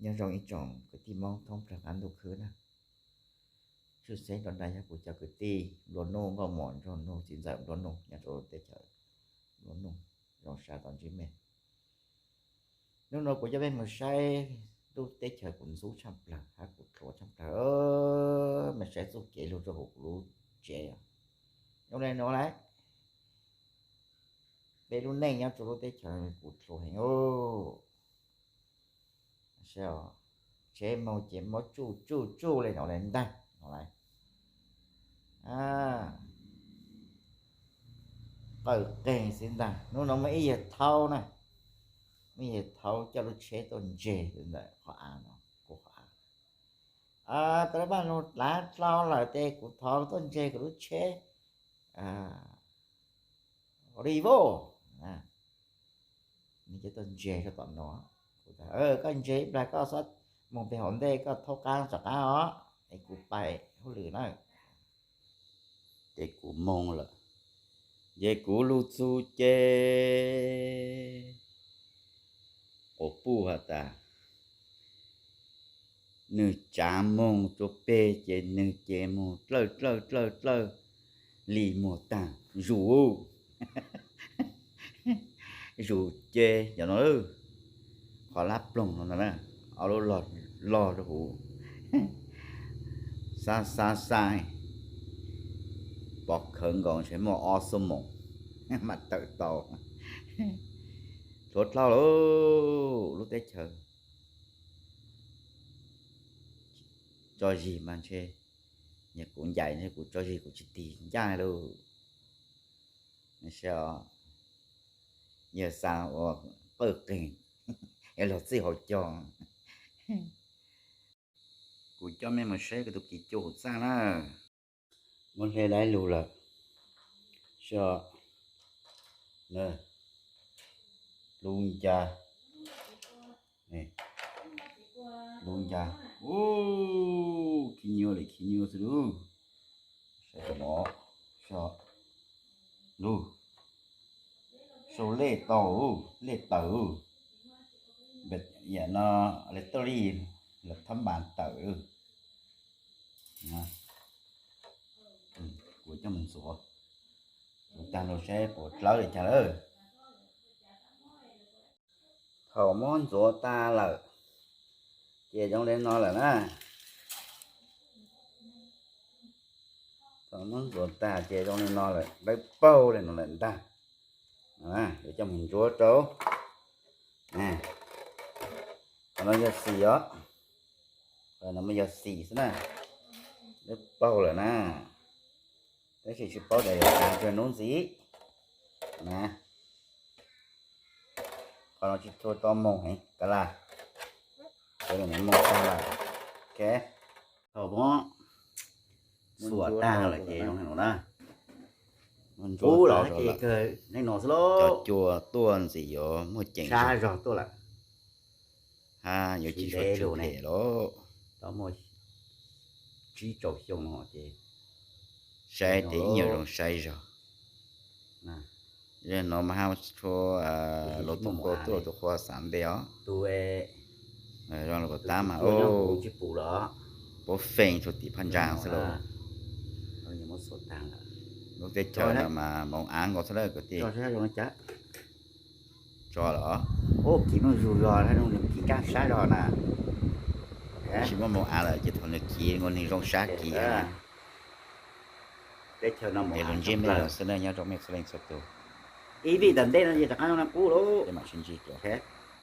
Nyob zoo ib tsoom kwv tij Hmoob thoob plaws qab ntuj khwb na. Tshwj xeeb rau ntawm yog kuv cov kwv tij nplua nuj, nkauj mom nplua nuj, txiv ntxawm nplua nuj nyob rau lub teb chaws nplua nuj, zoo siab tau ntsib mej. Hnub no kuv coj mej mus saib lub teb chaws kuv ntxub tshaj plaws hab kuv hlub tshaj plaws, mej saib txuj kev lug rau hauv kuv lub tsev. Zoo le nuav lawm, peb lub neej nyob rau lub teb chaws kuv hlub heev. Tsheb moog ces mob tsuj tsuj tsuj le no le ntag no lawm. Qawj qeeg xwb ntag. Hnub no muaj ib yawg thaub na, muaj ib yawg thaub coj lub tsheb tuaj ntseg ntawm qhov av no, kuv qhov av. Koj lub paj lug lav dlau lawm tes kuv thov tuaj ntseg kuv lub tsheb Revo. Nws coj tuaj ntseg rau tom no. Koj ntseg ib plag koj xob moog peg hauv ntej, koj thaub qaab rov qaab os, es kuv pais hauj lwm na. Ces kuv moog lawm, ces kuv lug txug ces quas puj has tas, nwg tsav moog rua peg ces nwg ces moog dlawj dlawj dlawj dlawj li muag taag, zus, zus ces cov no, qhov lab ploog no ntag na, ob lub log rua huv, xab xab xab, pov khawv nkaus, ntshe muaj ob xuab moos mam tawm tau. Hlub dlhau lauj, lub teb chaws tso zig mas ntshe, yog kuv ncaim ntshe kuv tso zig kuv tsis tig ncaj lauj. Yawg xa ua qawj qeeg, yog luag txij hauv cog. Kuv coj mej mus saib kuv tus kiv cu hauv txaj na. Muab hle laib lug lawm. Seb, lub ncaj, lub ncaj, ub, khib nyuaj li khib nyuaj xwb lauj. Saib no, lub, sau lej tau, lej tawm, yam no lawv tau li lawv thab npas tawm. Kuv coj mus ntxuav, ntxuav tag lug saib puas dlawb li cas lawm. Thaum muab ntxuav tag lawm ces zoo li no lawm na. Thaum muab ntxuav tag ces zoo li no lawm, dawb paug li no lawm ntag. Yuav coj mus ntsuab rau. Qhov no yog xim os. Qhov no mas yog xim xwb na. Dawb paug lawm na. Tab sis tsis paub tas yuav tas kag hnub ntxiv na. Qhov no tsis tshua tau moog heev, kav las. Ces moog tag lawm. Ok. Thaum muab xuas tag lawm ces zoo li no na. Ub, los ces kawg neej no xwb lauj. Cov cua tuaj ntxiv yuav muaj ceem zog tuaj lawm. Hab yuav tsis tshua tsw phem lauj. Tau muaj tsib rau xyoo no ces saib tes ib nyuag zoo saib zog. Yog no mas hab tshua, los tus qhua tuaj, tus qhua xav nte os. Zoo li kuv tab mas puab feej tshua tim phaj ntsa xwb lauj. Lub teb chaws no mas moov av nkaus xwb lawm kwv tij. Tso lawm os. Kiv muaj zug zog, kiv kaaj sab zog na. Tsis muaj moov av lawm ces thaum nws kiv nkaus nws zoo sab kiv. Teb chaws no moov av ntsib mej xwb na, nyob zoo mej txhua leej txhua tug. Ib vij tom ntej no ces rov qab zoo li qub lauj. Mam sib ntsib dua.